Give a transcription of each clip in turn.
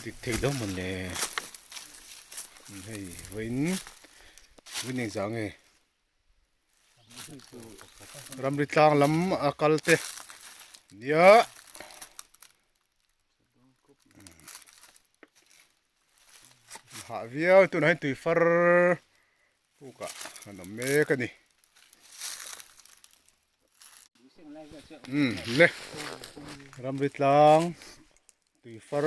Dik thei lo mawn le. Hei vawiin vawiin engzah nge ramri tlang lam a kal te nia hah viau tunah hian tui far pukah an awm mek a ni. Umm le ramri tlang tui far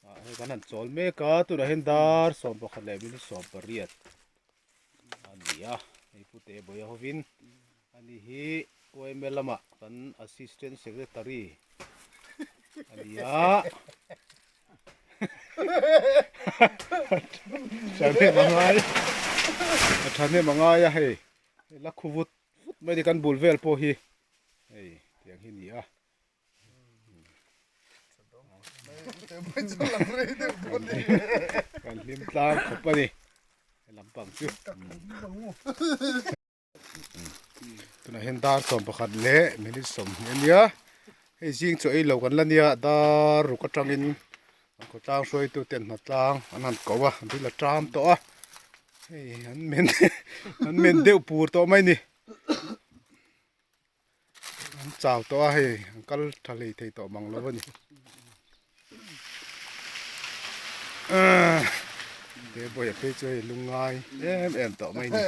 ah hei kan han chawl mek a tunah hian dar 11 leh minute 18 a ni a hei pu te bawih a hovin ani hi yma lamah kan assistant secretary a ni a Thahnem a ngai a thahnem a ngai a hei la khu vut vut mai ni kan bul vel pawh hi hei tiang hi ni a kan hlim tlang khawp a ni he lampang chu. Tunah hian dar 11 leh minute 20 a nia hei zing chu ei lo kan la nia dar ruk atangin an khawtlang hruaitu ten hna tlang an han ko a an thil a ṭam tawh a hei an men an men deuh pur tawh mai a ni an chau tawh a hei an kal tha hlei thei tawh mang lo a ni. Te bawiha phei chu hei lungngai em em tawh mai a ni.